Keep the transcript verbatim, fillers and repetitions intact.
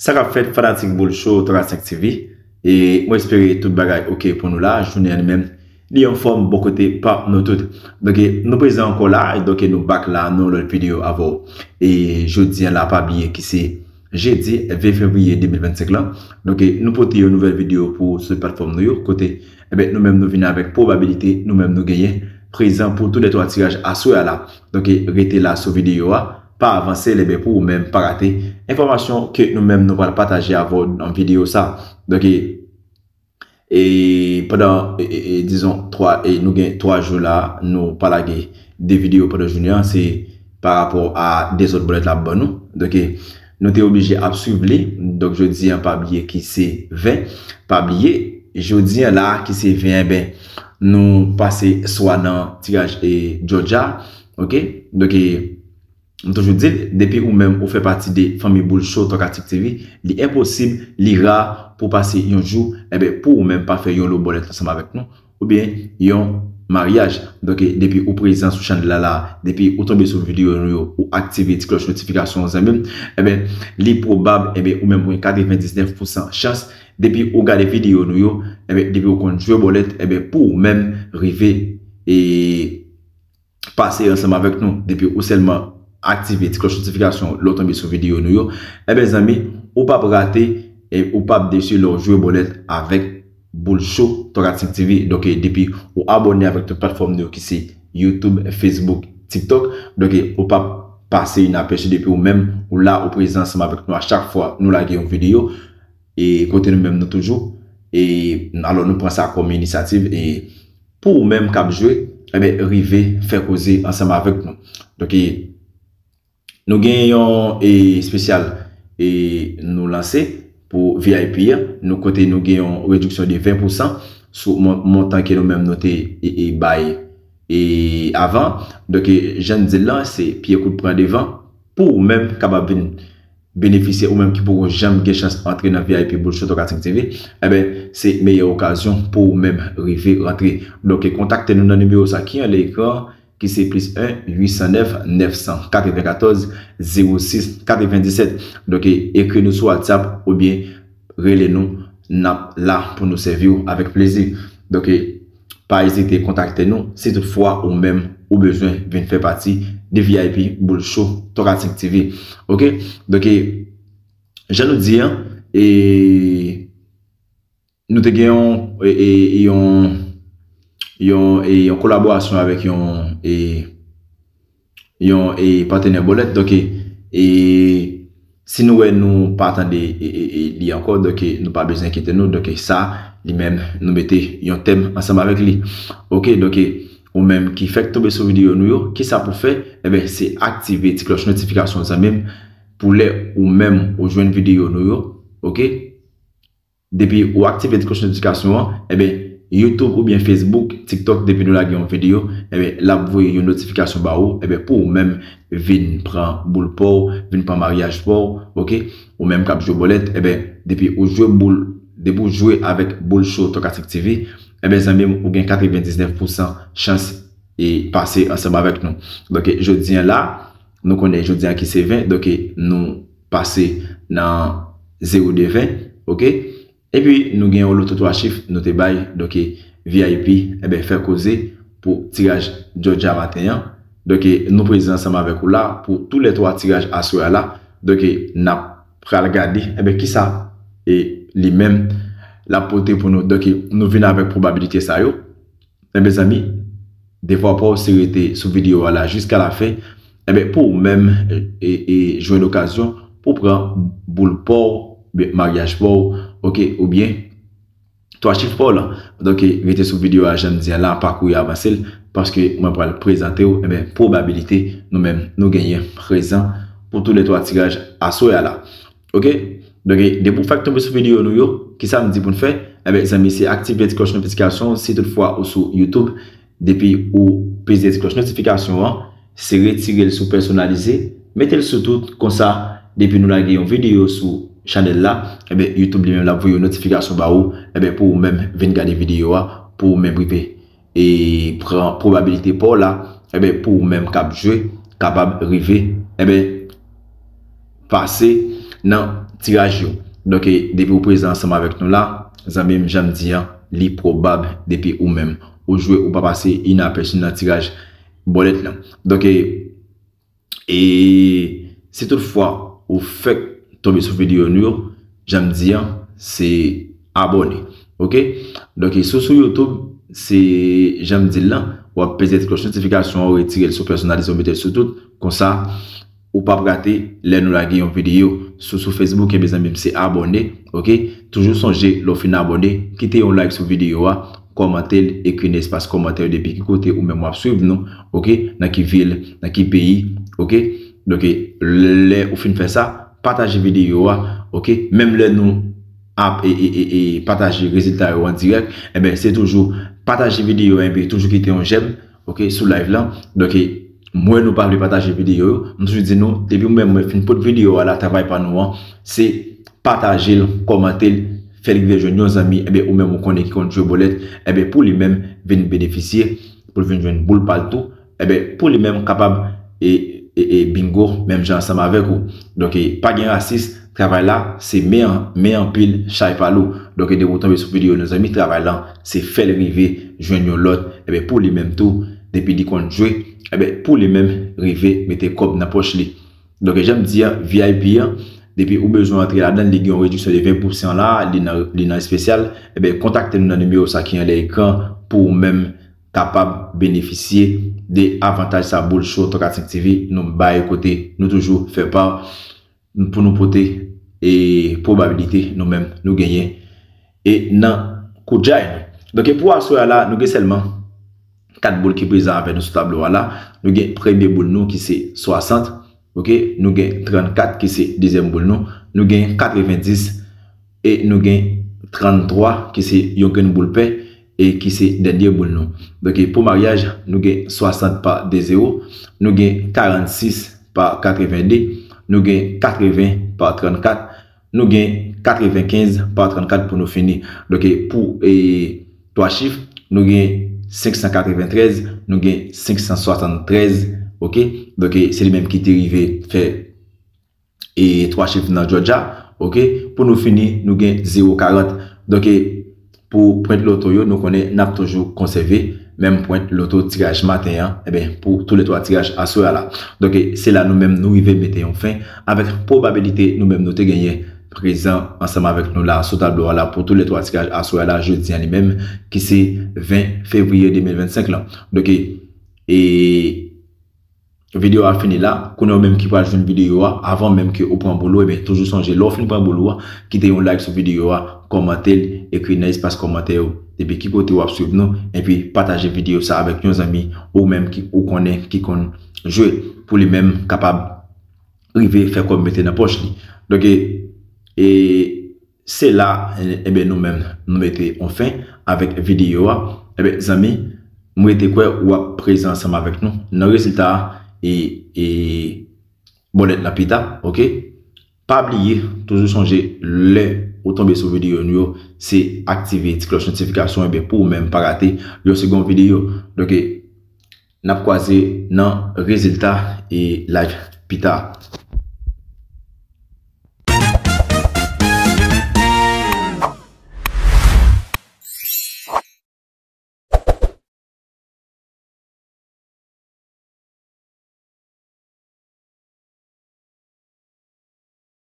Sa k ap fèt, fanatik Boul Show, Tokatik T V? E mwen espere tout bagay oke pou nou la. Jounen an li menm, li anfòm bò kote pa nou tout. Donke, nou prezan ankò la, donke nou back la, nou lòt videyo avè w. E jodi an la, pa bliye ki se jedi ven fevriye de mil vennsenk lan. Donke, nou pote yon nouvèl videyo pou sou platfòm nou yo, kote, enben, nou menm nou vin avèk pwobabilite, nou menm nou genyen prezan pou tou lè twa tiraj aswè a la. Donke, rete la sou videyo a, pa avanse, enben, pou ou menm pa rate enfòmasyon ke nou menm nou pral pataje avè w nan videyo sa. Donke, e pandan, e, e, e, dizon, twa, e nou gen twa jou la, nou pa lage de videyo pandan jounen an, se pa rapò a dezòd bòlèt la ap ban nou. Donke, nou te oblije ap swiv li. Donk, jodi an, pa bliye ki se ven. Pa bliye, jodi an la, ki se ven, enben, nou pase swa nan tiraj e Georgia. Oke? Donke, M toujou di l, depi ou menm ou fè pati de fanmi Boul Show Tokatik T V, li enposib, li ra pou pase yon jou, enben, pou ou menm pa fè yon lo bòlèt ansanm avèk nou, oubyen yon maryaj. Donke, depi ou prezan sou chanèl la la, depi ou tonbe sou videyo nou yo, ou aktive ti klòch notifikasyon an, zanmi m, enben, li pwobab, enben, ou menm ou gen katrevendiznèf pousan chans, depi ou gade videyo nou yo, enben, depi ou konn jwe bòlèt, enben, pou ou menm rive, e pase ansanm avèk nou. Depi ou sèlman aktive ti klòch notifikasyon lè w tonbe sou videyo nou yo, enben, zanmi, ou p ap rate e ou p ap desi lè w jwe bòlèt avèk Boul Show Tokatik T V. Donk, e, depi ou abòne avèk tout platfòm nou yo ki se YouTube, Facebook, TikTok, donk, e, ou p ap pase inapèsi depi ou menm ou la, ou prezan ansanm avèk nou a chak fwa nou lage yon videyo. E kote nou menm nou toujou. E alò nou pran sa kòm inisyativ e pou ou menm k ap jwe, enben, rive fè koze ansanm avèk nou. Donk, e, nou gen yon, e, espesyal, e, nou lanse pou V I P an, nou kote nou gen yon rediksyon de ven pousan sou mon-, montan ke nou menm nou te, e, e, bay, e, avan. Donk, e, jan n di l lan, se pye kout pran devan pou ou menm kapab vin benefisye, ou menm ki poko janm gen chans antre nan V I P Boul Show Tokatik T V, enben, se meyè okazyon pou ou menm rive rantre. Donk, kontakte nou nan nimewo sa ki anlè ekran, ki se plis en, uit san nèf, nèf san katrevenkatòz, zewo sis, katrevendisèt. Donk, ekri nou sou WhatsApp oubyen rele nou, n ap la pou nou sèvi w avèk plezi. Donk, pa ezite kontakte nou si toutfwa ou menm ou bezwen vin fè pati de V I P Boul Show Tokatik T V. Oke? Donk, e, jan nou di an, e, nou te gen yon, e, e, yon, yon, e, yon kolaborasyon avèk yon, e, yon, e, patnè bòlèt. Donk, e, e, si nou wè nou pa tande, e, e, e, li ankò, donk, e, nou pa bezwen enkyete nou. Donk, e, sa, li menm, nou mete yon tèm ansanm avèk li. Oke, donk, e, ou menm ki fèk tonbe sou videyo nou yo, kisa pou fè? Enben, se aktive ti klòch notifikasyon, zanmi m, pou lè ou menm ou jwenn videyo nou yo, oke? Depi ou aktive ti klòch notifikasyon an, enben, YouTube oubyen Facebook, TikTok, depi nou lage yon videyo, enben, l ap voye yon notifikasyon ba ou, enben, pou ou menm vin pran boul pa w, vin pran maryaj pa w, oke? Ou menm k ap jwe bòlèt, enben, depi ou jwe boul, depi ou jwe avèk Boul Show Tokatik T V, enben, zanmi m, ou gen katrevendiznèf pousan chans e pase ansanm avèk nou. Donk, jodi an la, nou konnen jodi an ki se ven, donk, nou pase nan zewo de ven, oke? Epi, nou gen yon loto twa chif, nou te bay, donk, V I P, enben, fè koze pou tiraj Georgia maten an. Donk, nou prezan ansanm avèk ou la pou tou lè twa tiraj aswè a la. Donk, n ap pral gade, enben, kisa, e, li menm, l ap pote pou nou. Donk, nou vin avèk pwobabilite sa yo. Enben, zanmi, devwa pa w se rete sou videyo a la jiska lafen. Enben, pou ou menm, e, e, e, jwenn okazyon pou pran boul pa w, oubyen maryaj pa w, oke, oubyen twa chif pa w lan. Donk, e, rete sou videyo a, jan m di a la, pa kouri avanse l, paske mwen pral prezante w, enben, pwobabilite nou menm nou genyen prezan pou tou lè twa tiraj aswè a la. Oke? Donk, e, depi w fèk tonbe sou videyo nou yo, kisa m di pou n fè? Enben, zanmi, se aktive ti klòch notifikasyon si toutfwa ou sou YouTube. Depi ou peze ti klòch notifikasyon an, se retire l sou pèsonalize, mete l sou tout, konsa, depi nou lage yon videyo sou chanèl la, enben, YouTube li menm l ap voye yon notifikasyon ba ou, enben, pou ou menm vin gade videyo a, pou ou menm rive e pran pwobabilite pa w la, enben, pou ou menm k ap jwe, kapab rive, enben, pase nan tiraj yo. Donk, e, depi ou prezan ansanm avèk nou la, zanmi m, jan m di an, li pwobab depi ou menm ou jwe, ou pa pase inapèsi nan tiraj bòlèt lan. Donk, e, e si toutfwa ou fèk tonbe sou videyo nou yo, jan m di an, se abòne. Oke? Donk, e, si w sou YouTube, se jan m di l lan, w ap peze ti klòch notifikasyon an, ou retire l sou pèsonalize, ou mete l sou tout. Konsa, ou p ap rate lè nou lage yon videyo. Si w sou Facebook, ebyen zanmi m, se abòne, oke? Toujou sonje, lè w fin abòne, kite yon like sou videyo a, kòmante l, ekri nan espas kòmantè yo depi ki kote ou menm w ap swiv nou, oke? Nan ki vil, nan ki peyi, oke? Donk, lè ou fin fè sa, pataje videyo a, oke? Menm lè nou ap e, e, e, e pataje rezilta yo an dirèk, ebyen, se toujou pataje videyo a, epi toujou kite yon jèm, oke, sou live lan. Donk, e, m wè nou pa vle pataje videyo yo. M toujou di nou, depi mwen, mwen fin pote videyo a la, travay pa nou an, se pataje l, kòmante l, fè l rive jwenn yon zanmi, ebyen, ou menm ou konnen ki konn jwe bòlèt, ebyen, pou li menm vin benefisye, pou l vin jwenn boul pa l tou, ebyen, pou li menm kapab e, e, e bingo, menm jan ansanm avèk ou. Donk, e, pa gen rasis, travay la, se men an, men anpil, chay pa lou. Donk, e, depi w tonbe sou videyo nou zanmi, travay lan, se fè l rive jwenn yon lòt, ebyen, pou li menm tou, depi li konn jwe, ebyen, pou li menm rive mete kòb nan pòch li. Donk, e, jan m di an, V I P an, depi ou bezwen antre ladan, li gen yon rediksyon de ven pousan la, li nan, li nan espesyal, ebyen, kontakte nou nan nimewo sa ki anlè ekran pou ou menm kapab benefisye de avantaj sa Boul Show Tokatink T V nou bay kote nou toujou fè pa pou nou pote e pwobabilite nou menm nou genyen e nan koudjay nou. Donk, e pou aswè a la, nou gen sèlman kat boul ki prezan avè nou sou tablo a la. Nou gen premye boul nou ki se swasant, oke? Nou gen trannkat ki se dezyèm boul nou. Nou gen katrevendis e nou gen tranntwa ki se yon grenn boul pè e ki se dènye boul nou. Donk, e pou maryaj, nou gen swasant pa de zewo, nou gen karannsis pa katrevende, nou gen katreven pa trannkat, nou gen katrevenkenz pa trannkat pou nou fini. Donk, e pou, e, twa chif, nou gen senk san katreventrèz, nou gen senk san swasanntrèz, oke? Donk, e, se li menm ki te rive fè, e, twa chif nan Georgia, oke? Pou nou fini, nou gen zewo karant. Donk, e, pou pwent loto yo, nou konnen n ap toujou konsève menm pwent loto tiraj maten an, ebyen, pou toulètwa tiraj aswè a la. Donk, e, se la nou menm nou rive mete yon fen avèk pwobabilite nou menm nou te genyen prezan ansanm avèk nou la sou tablo a la pou toulètwa tiraj aswè a la, jodi an li menm, ki se ven fevriye de mil vennsenk lan. Donk, e, e videyo a fini la. Kounye a, ou menm ki pral jwenn videyo a, avan menm ke ou pran boul ou, ebyen, toujou sonje, lè w fin pran boul ou a, kite yon like sou videyo a, kòmante l, ekri nan espas kòmantè yo depi ki kote w ap swiv nou, epi pataje videyo sa avèk yon zanmi ou menm ki ou konnen ki konn jwe, pou li menm kapab rive fè kòb mete nan pòch li. Donk, e, e se la, e, ebyen, nou menm, nou mete yon fen avèk videyo a. Ebyen, zanmi, m rete kwè w ap prezan ansanm avèk nou nan rezilta a e, e bòlèt la pita, oke? Pa bliye, toujou sonje, lè ou tonbe sou videyo nou yo, se aktive ti klòch notifikasyon, ebyen, pou ou menm pa rate yon segonn videyo. Donk, e, n ap kwaze nan rezilta e live pita.